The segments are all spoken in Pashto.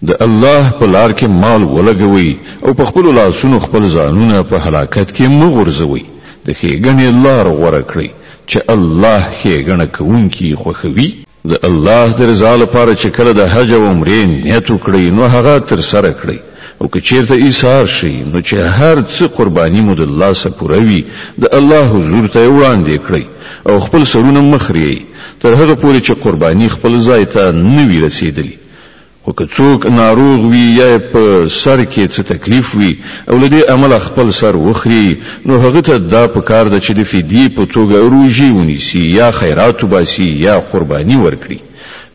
د الله په لار کې مال ولګوئ او په خپلو لاسونو خپل ځانونه په هلاکت کې مه غورځوئ، د ښېګڼې لار غوره کړئ چې الله ښېګڼه کوونکي خوښوي. د الله د رضا لپاره چې کله د حج او عمرې نیت وکړئ نو هغه ترسره کړئ او که چېرته ایسار شئ نو چې هر څه قرباني مو د لاسه پوره وي د الله حضور ته یې وړاندې کړئ او خپل سرونه مه خریئ تر هغه پورې چې قرباني خپل ځای ته نه وي رسېدلي. خو که څوک ناروغ وي یا یې په سر کې څه تکلیف وي او له دې امله خپل سر وخریي نو هغه ته دا په کار ده چې د فدیې په توګه روژې ونیسي یا خیرات وباسي یا قرباني ورکړي.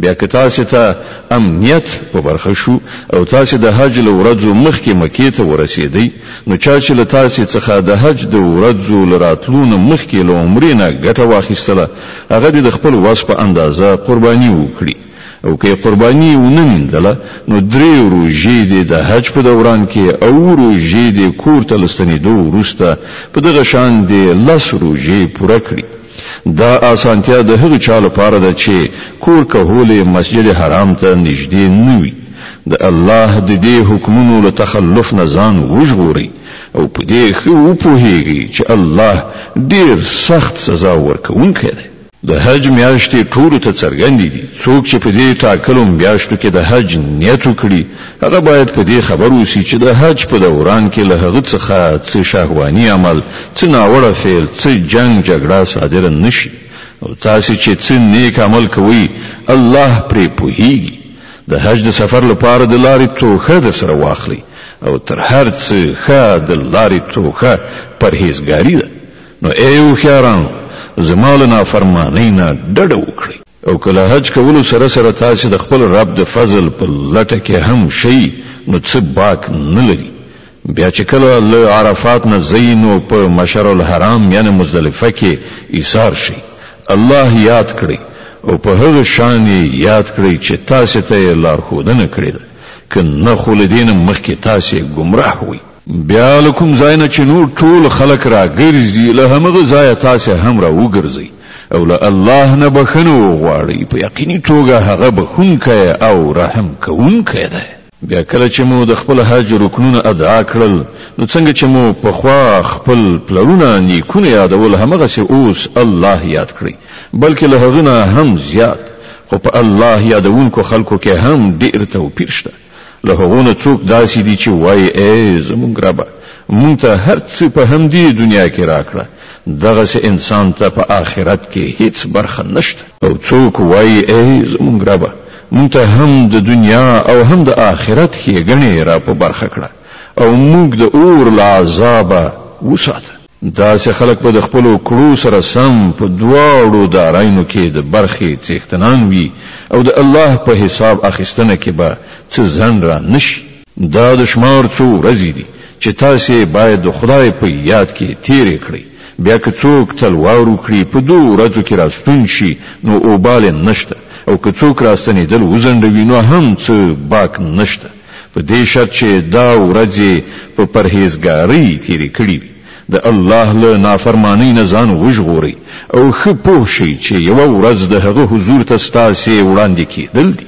بیا که تاسې ته امنیت په برخه شو او تاسې د حج له ورځو مخکې مکې ته ورسېدئ نو چا چې له تاسې څخه د حج د ورځو له راتلو نه مخکې له عمرې نه ګټه واخیستله هغه دې د خپل وس په اندازه قرباني وکړي. او که یې قرباني ونه میندله نو درې روژې دې د حج په دوران کې او اووه روژې دې کور ته له ستنېدو وروسته په دغه شان دې لس روژې پوره کړي. دا اسانتیا د هغه چا لپاره ده چې کور کهول یې مسجد حرام ته نږدې نه وي. د الله د دې حکمونو له تخلف نه ځان وژغورئ او په دې ښه وپوهېږئ چې الله ډېر سخت سزا ورکوونکی دی. د حج میاشتې ټولو ته څرګندې دي، څوک چې په دې ټاکلو میاشتو کې د حج نیت وکړي، هغه باید په دې خبر اوسي چې د حج په دوران کې له هغه څخه څه شهواني عمل، څه ناوړه فعل، څه جنګ جګړه صادره نه شي او تاسې چې څه نیک عمل کوئ، الله پرې پوهیږي. د حج د سفر لپاره د لارې توښه درسره واخلئ او تر هر څه ښه د لارې توښه پرهیزګاري ده. نو ای هوښیارانو! زما له نافرمانۍ نه ډډه وکړئ. او که له حج کولو سره سره تاسې د خپل رب د فضل په لټه کې هم شئ نو څه باک نه لري. بیا چې کله له عرفات نه ځئ نو په مشعر الحرام یعنې مزدلفه کې ایسار شئ، الله یاد کړئ او په هغه شان یې یاد کړئ چې تاسې ته یې لارښودنه کړې ده، که نه خو له دې نه مخکې تاسې ګمراه وئ. بیا له کوم ځای نه چې نور ټول خلک راګرځي له همغه ځایه تاسې هم راوګرځئ او له الله نه بښنه وغواړئ، په یقیني توګه هغه بښونکی او رحم کوونکی دی. بیا کله چې مو د خپل حج رکنونه ادعا کړل نو څنګه چې مو پخوا خپل پلرونه نیکونه یادول همغسې اوس الله یاد کړئ بلکې له هغه نه هم زیات، خو په الله یادوونکو خلکو کې هم ډېر توپیر شته. له هغو نه څوک داسې دي چې وايي، ای زموږ ربه! موږ ته هر څه په همدې دنیا کې راکړه، دغسې انسان ته په آخرت کې هیڅ برخه نشته. او څوک وايي، ای زموږ ربه! موږ ته هم د دنیا او هم د آخرت ښېګڼې را په برخه کړه او موږ د اور له عذابه وساته. داسې خلک به د خپلو کړو سره سم په دواړو دارینو کې د برخې څښتنان وي او د الله په حساب اخیستنه کې به څه ځنډ را نه شي. دا د شمار څو ورځې دي چې تاسې یې باید د خدای په یاد کې تېرې کړئ، بیا که څوک تلوار وکړي په دوو ورځو کې راستون شي نو اوبال یې نشته او که څوک راستنېدل وځنډوي نو هم څه باک نشته، په دې شرط چې دا ورځې په پرهېزګارۍ تېرې کړې وي. د الله له نافرمانۍ نه ځان وژغورئ او ښه پوه شئ چې یوه ورځ د هغه حضور ته ستاسې وړاندې کېدل دي.